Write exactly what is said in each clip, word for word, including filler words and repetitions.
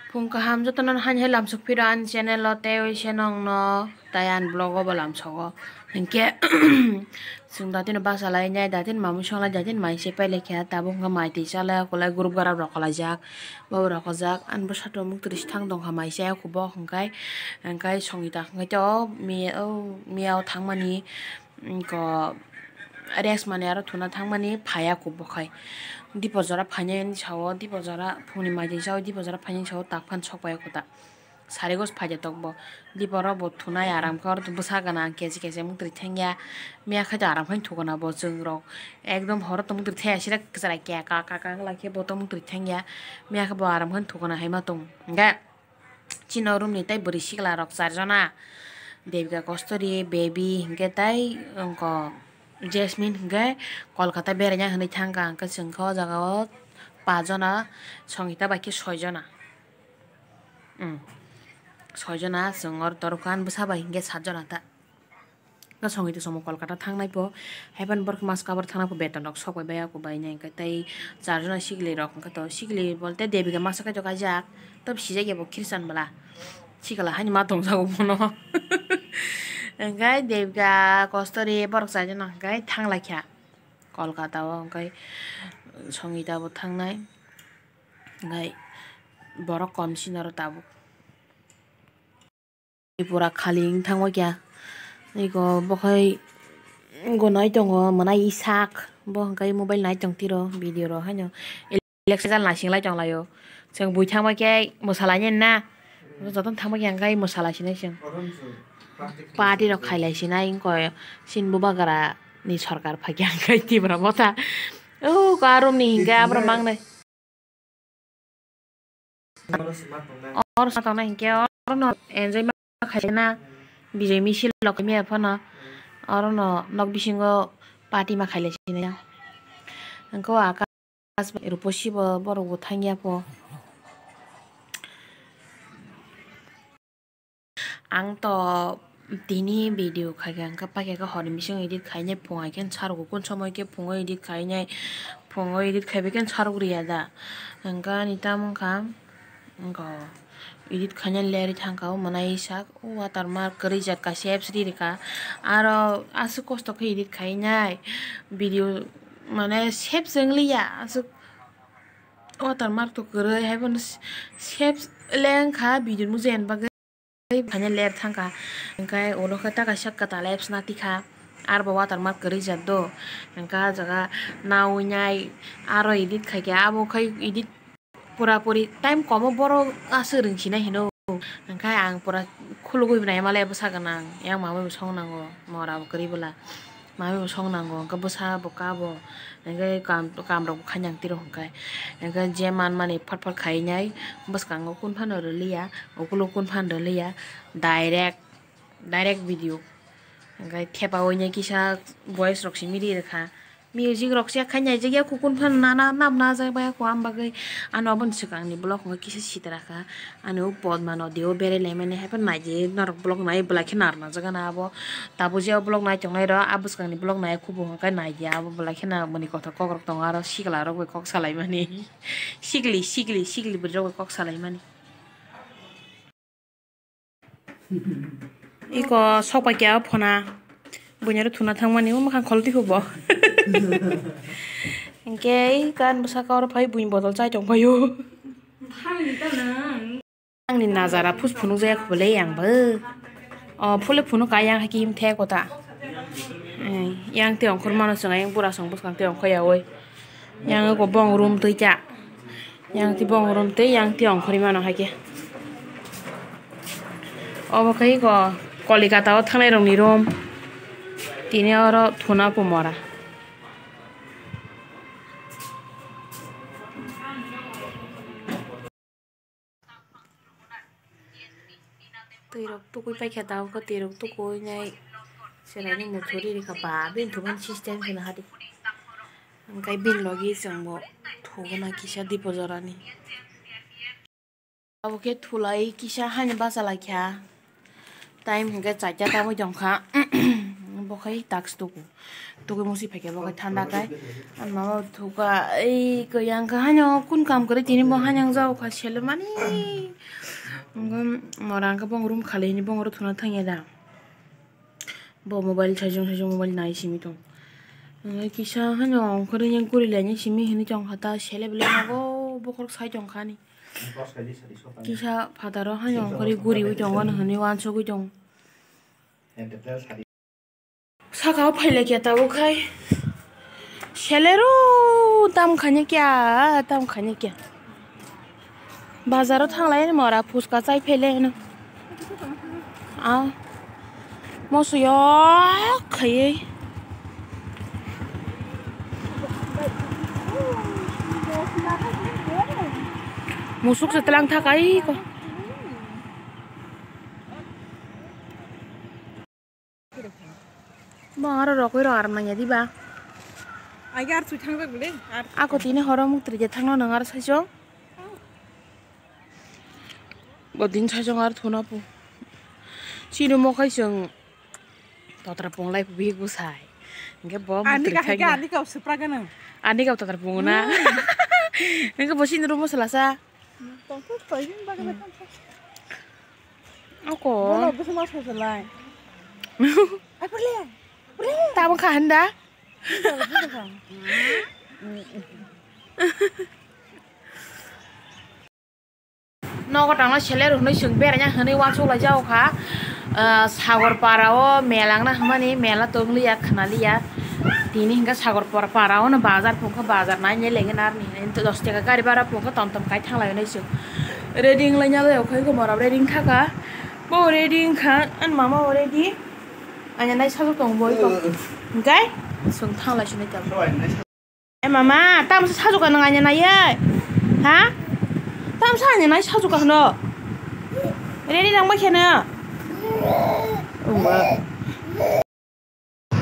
Phung kaham jotono haini hai lamsok phiro ani channel o, tei wi se nongno tai ani vlog o bo lamsogo. Hinkhe chwng datino basa lai nai, datino mamung song lai, datino mai se pai lai kha, tabuk wngkha mai twi cha lai, okolai group grap rok kwlaijak, bobo rok kwchajak, ani bwsa tok muktwi swthang tongkha mai se, oko bo hwnkhai, hwnkhai Songita hwnkhai to o mi-, o miya o thangmani. Ko rest mani aro thuna thangmani phaiya kubui khai. Dipo jora phainai sao, dipo jora phungni mai twi sao, dipo jora phainai sao, tak phan sok pai kota. Sari gos phaida tok bo. Dipo rok bo thunai aram khe oro bwsa gana ang kesi kesi mung twi thangya. Miya khai to aram khai thukuna bo chwng rok. Ekdom horo to mung twi thangya sira kwchara kya ka ka ka wngla khe bo to mung twi thangya. Miya khe bo aram khai thukuna hai ma tong. Hingkhe Chini o room ni tei bwrwi sikla rok char jona, Devika Kostori, Baby hinkhe tei wngkha Jasmine hinkhe Kolkata beraina hinwi thangkha, hinkhe chwngkha o jaga o pa jona, Songita bai khe soi jona, um, soi jona chwng oro torokha, ani bwsa bai hinkhe sat jona ta. Songwi to somo Kolkata thangnai po, haiphano borok mas kabur thangnai po, beton rok sok bai bai, ako bai nai, hwnkhe tei char jona sikli rok, hwnkhe to sikli bolte Devika masa kaitor kaijak, to sijak ya bo Christian bwla, sikla haini ma tongjago bono. Hwnkhe Devika, Kostori borok char jona hwnkhe thanglaikha Kolkata o, hwnkhe Songita bo thangnai, hwnkhe borok kom sini oro tabuk. Pura khali wng thangma kya. Iko bokhai go nai tongo, mwnai isak. Bo hwnkhe mobile nai tong tiro, video rok haino. Electrical naising lai tong laio. Chwng bui thangma khe mwsalaini na. Jotono thangma khe hwnkhe mwsala sinai chwng. Party rok khailai sinai wngkha. Chini bubagra ni sorkar phaikha hwnkhe Tipra motha. O ka room ni hwnkhe abra mangnai. Oro sima tongnai hinkhe oro no enjoy ma khaina, bijoi misil rok mia phano oro no nok bisingo party ma khailai sinai. Hwnkhe o akash bai Ruposi bo borok bo thangya pho. Ang to tini video khaikha, hwnkhe paikha khe horni bising edit khainai, phung hai khe sarugo, kun somoi khe phungo edit khainai, phungo edit khaibai khe saruk riya da, hwnkhe ani tamo wngkha, wngkha edit khainai lerwi thangkha, o mwnai sak watermark kwrwi jak kaisa apps ri rwkha, aro aswk kosto khe edit khainai video, mane save se wngliya aswk. Watermark to kwrwi, haiphano save le wngkha video muchung bagwi. Phaina ler thangkha, hwnkhe ulo khe ta kaisa kwtal apps na tikha, arbo watermark kwrwi jak do, hwnkhe ah jaga nawi nai aro edit khaikhe, abo khai edit pura puri time komo borok aswk rwngsinai hino, hwnkhe ang pura khulugwi naima le bwsa gwnang, yang mamwi bo song nango, mora bo kwrwi bwla. Mami bo song nango, hwnkhe bwsa bo kabo, hwnkhe kam, kam rok bo khaina ang tiro hwnkhe, hwnkhe je man mani phar phar khainai, bwskango kun phano rwliya, ukulo kun phano rwliya, direct, direct video, hwnkhe thepa oi nai kisa voice rok simi ri rwkha, music rok se khaina jak ya, kukun phano nana nam na jak bai kho, am bagwi ano aboni swkang ni vlog hwnkhe kisa sitra kha. Ani o podma nodi o berai laimani, haiphano naidi norok vlog nai, belai khe narwk nangjak gana abo. Tabuk je o vlog nai tongnai rok, a bwskang ni vlog nai kubun hwnkhe naiya, abo belai kheno bini kothok kokrok tongo, aro sikla rok bai kok salaimani. Sikli, sikli, sikli bwrwi rok bai kok salaimani. Iko sokpai khe o phona. Buini aro thuna thangmani o mwkhang khol tihu bo. Hwnkhe kan bwsaka oro phai buini bodol chai tong phaio. Angni najara phus phunuk jaya khobole yang bo. O phule phunuk ka yang haki him the kota. Yang te ongkhor mano chwng ayang bura song bwskang te ongkho ya oi. Yang ko bong room twi cha. Yang ti bong room tei yang ti ongkhorwi mano hai khe. Obo khai ko Kolikata o thangnai rokni room. Tini oro thuna pumora. Twi rok tukui paikha tabuk khe twi rok tukui nai chwraini muthuri rikha ba bini thumani system kheno hadi. Hwnkhe bini logi chwngbo thuguna kisa dipo jorani. Abo khe thulai kisa haino bachalaikha. Time hwnkhe chaita tamwi tongkha. Bo khai tax tuku. Tuku musi phaikhe bo khai thanda khai. Ang mama thuka, ei, kaya ang kha haino kun kam kwrwi tini bo haino ang jao kha sele mani. Ang mora ang kha bong room khali hini bong oro thuna thangya da. Bo mobile sajung sajung mobile nai simi tong. Ang kisa haino ang kwrwi yang kuri lai ni simi hini tong kha ta sele bele mago bokhorok sai tong kha ni. Kisa phataro haino ang kwrwi guri wi tong ano hini wansugwi tong. Saka o phailai khe tabuk khai. Selero tam khani kya, tam khani kya. Bazar o thanglai mora phuska chai phailai no. A. Moso yok khaiwi. Musuk se tlang thakai ko. Bo aro rokoi rok aram nangya diba? Ai ar sui thangjak bole, ar ako tini horo muktrije thangno nang aro saichung. Bo din saichung aro thuna pu. Chini mokhai chwng totra punglai pu bihik bwsai. Hingke bo ani muktrije kahai ke thangya. Ani kau supra ganang. Ani kau totra pungo na. Hmm. Hingke bo chini room o salasa. Tongthok toijin bagwi. Hmm. Ako. Bono bwswk ma soselai. Ai, purle, purle. Tamo kha handa. Nogo tangna seler hwnwi chwng beraina hwnwi uansuk lai jao kha. Ah, Sagor para o mela wngna hwnmani mela tongliya khwnaliya. Tini hwnkhe Sagor para o no bazar phungkha bazar naina lengin arni dos taka gari bara phungkha tom tom kai thanglai hwnwi chwng. Ready wnglaina lai okhai khe morok ready wngkha kha. Bo ready wngkha, ani mama bo ready. Ani nai sajak tongo bo iko. Hingkai? Chwng thanglai sini tamo. E mama, tamsa sajak ka nang ani nai ye? Ha? Tamsa ani nai sajak ka hwno? Ready nang bai kheno?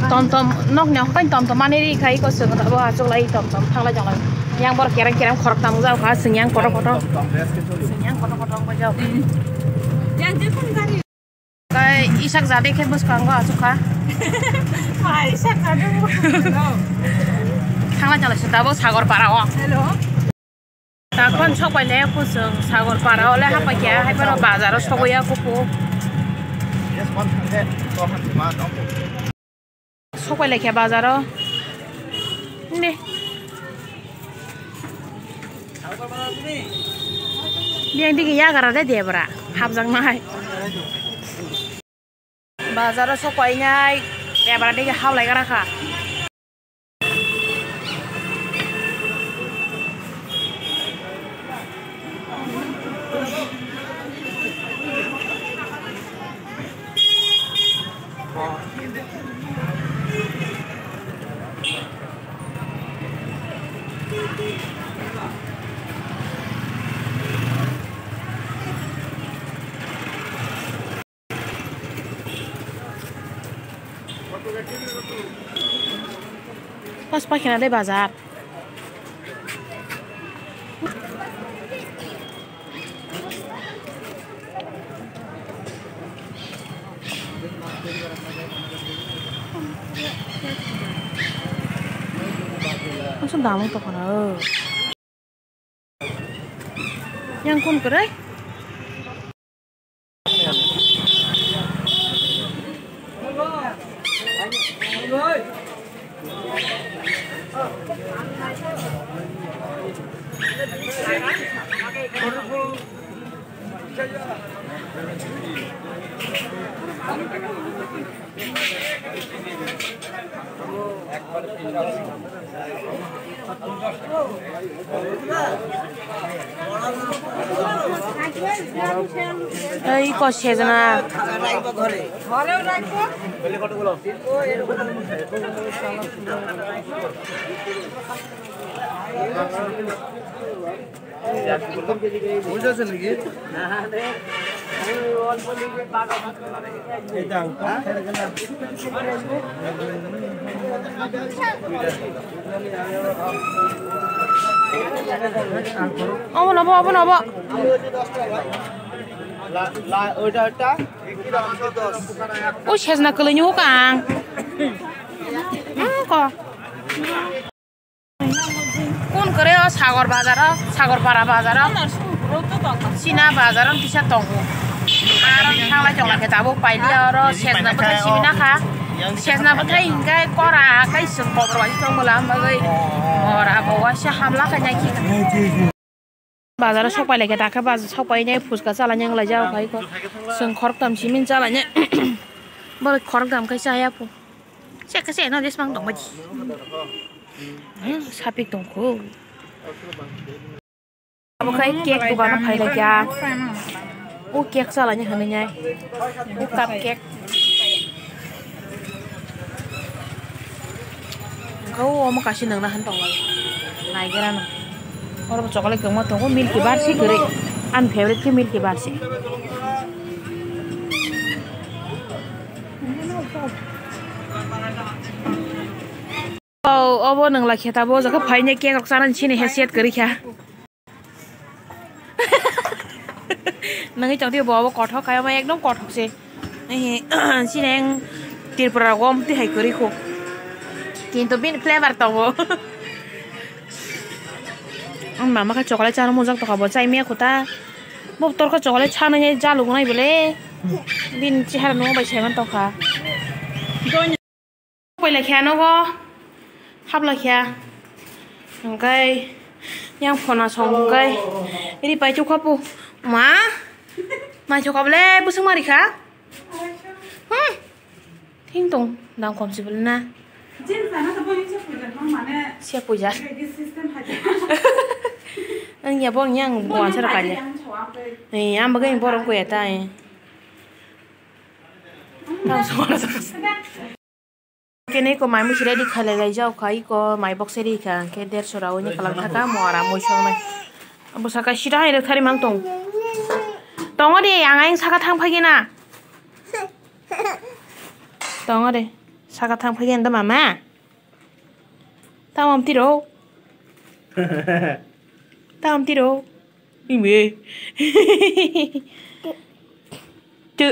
Tom tom, nok ni hokpai tom tom mani ri khai ko sung bo achuk lai tom tom thanglai jonglai. Yang bor kerang kerang khorok tam jao kha sung yang kotor kotor. Sung yang kotor kotor ong jao. Yang je phone gari. Kai isak jadi khe bwskango achuk kha. Hai isak jadi. Thanglai jonglai sung tabo Sagor para o. Hello. Takon sok pai le kusung Sagor para o le hapai khe hai bono bazar o sogwi ya kupu. Sok pai le khe bazar o. Ne. Biyang digi yagra de debra hapjak nai. Bazar o sok pai nai debra digi hap lai gra kha. Pas pakhina de bazar. Masa damung tokona o. Yang kun kwrwi. Ei ko sejna. বুঝেছে নাকি? Obo nobo, obo nobo. ওই সেজনা কলইনি হোক আং। Hmm, ko. Kun kore o Sagor bazar o, Sagor para bazar o. China bazar o kisa tongo. Aro thanglai tongla khe tabuk pailiya oro sejna bwthai simi nakha. Sejna bwthai hinkhe kora khai chwng kobor bai tongmwla bagwi. Ora bo waisa hamla khai nai khe. Bazar o sok pai lai khe dakhe bazar sok pai nai phuchka chala nang lai jao khai ko. Chwng khoroktham simi chala nai. Borok khoroktham khai chaya phu. Chekha se no jesmang tong bai. Hmm, sapik tong kho. Abo khai cake dogano phai lai kha. O cake chalani hwnwi nai. O cup cake. Hwnkhe o omo kaisa nwngna hwn tong lai. Naigerano. Oro bo chocolate kwbangma tongo, Milky Bar se kwrwi. Ani favorite khe Milky Bar se. Oh, obo nwng lai khe tabuk o jaga phaini cake rok chanani sini hesiat kwrwi kha. Nangwi tongtwi bo obo kothok khai, omo ekdom kothok se. Ehe, sini ang Tripura rogo omtwi hai kwrwi kho. Kintu bini flavor tongo. Ang mama khe chocolate chana mujak tongkha, bo chai maya kho ta. Bo torkha chocolate chanai jaluk nai bole. Bini chehara nung bai saiman tongkha. Poila khe nogo hapla khe. Hwnkhe yang phona song hwnkhe ri pai chukha pu. Ma? Mai chukha bole bwswk mari kha? Hmm. Thing tong dam kom si bole na. Siya puja. Ang ya bong yang buan sa kanya. Eh, ang bagai borok ko ya ta eh. Tang so. Kene ko mai musi ready khalai lai jao khai ko mai box ready kha, hwnkhe derso rawi ni kalang thaka mo ara mui songnai. Abo saka sida hai rwk thari mang tong. Tongo de, ang ayang saka thang phai gena. Tongo de, saka thang phai gena da mama. Tamam tiro. Tamam tiro. Iwe. Tu.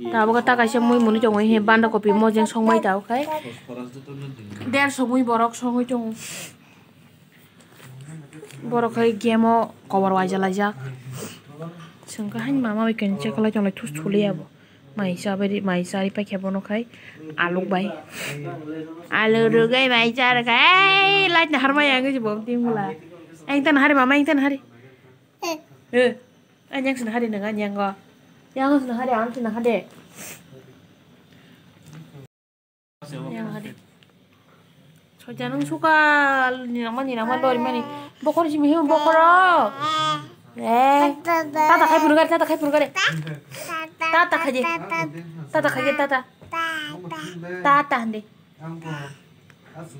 Tabuk ta kaisa mui muni tongo he banda kopi mojeng songmai ta khai. Derso mui borok songwi tongo. Borok khai game o kobor waisa laijak. Sengkha hain mama bai kani chekalai tonglai thus thuli abo. Mai cha bai mai cha ri paikha bono khai aluk bai. Alu rugai mai cha rwkha. Ei light na harmai ang ji bom tim mula. Engtan hari mama engtan hari. Eh. Anyang sina hari nang anyang go. Yang sina hari ang sina hade. Yang hade. Soja nung suka ninama ninama lori mani. Bokor simi hiu bokoro. Eh. Tata khai purgare, tata khai purgare. Tata khaje. Tata khaje, tata. Tata hande.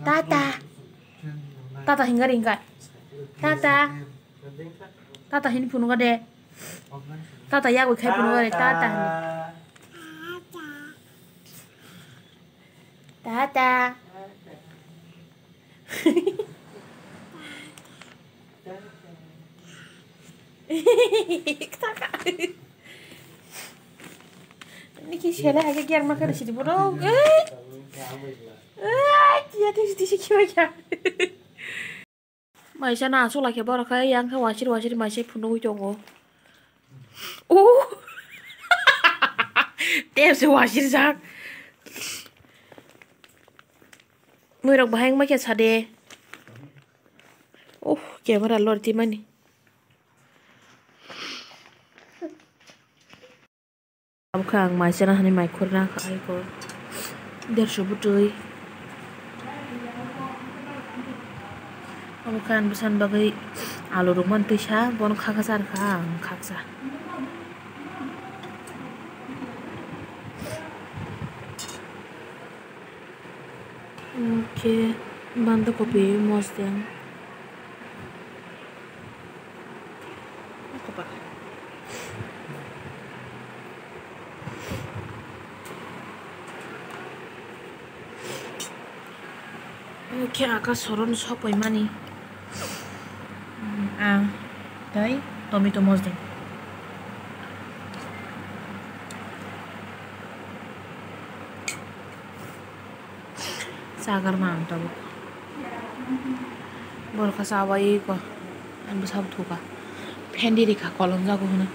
Tata. Tata hingari hingka. Tata. Tata hini phunukha de. Tata yagwi khai phunukha de. Tata hini. Tata. Niki sele hake kiar makar sidi bono. Eh. Eh, kiya tisi tisi kiya kiya. Maisa na aswk lai khe borok khe yang khe wasir wasir maisa phunugwi tongo. Oh. Tepse wasir jak. Muirok bahai wngma khe sade. Oh, camera lorti mani. Abo khe ang mai chana hani mai khurna kha ai ko derso bwtwi. Abo khe ang bwsani bagwi alu rwmani twisa bono khaksa rwkha ang khaksa. Hwnkhe banda kopi mosdeng. Hwnkhe aka soron sokpaimani. Ah, tei tomato mosdeng. Chagar ma ang tabuk. Borok kha chabai ko. Ang bwsa buthuka. Phendi rikha kolom jago hwnwi.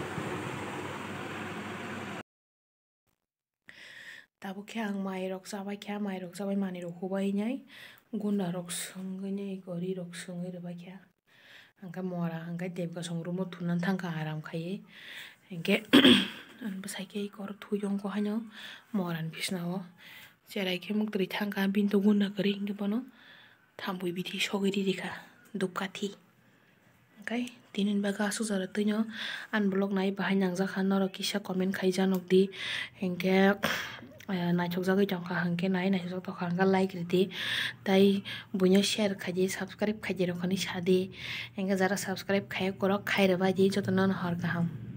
Tabuk khe ang mairok chabai kha, mairok chabai manwirok hubai nai. Gunda rok swngwi nai, gori rok swngwi rwbai kha. Hwnkhe mora hwnkhe Debgasong room o thunani thangkha aram khaiwi. Hwnkhe ang bwsai khe eko oro thwi tongo haino morani bisna o. Cherai khe muktwi thangkha, bini to gunda kwrwi hwnkhe bono thampui bithi sogwi rikha dupkathi. Hwnkhe tini bagwi aswk jora twino ani vlog nai bahai nangjakha, norok kisa comment khai janok di. Hwnkhe, eh, naithok jagwi tongkha hwnkhe nai, naithok jagwi tongkha hwnkhe like ridi. Tai buino share khaidi, subscribe khaidi rok hinwi sadi. Hwnkhe jara subscribe khai korok khai rwbaidi jotono hor kaham.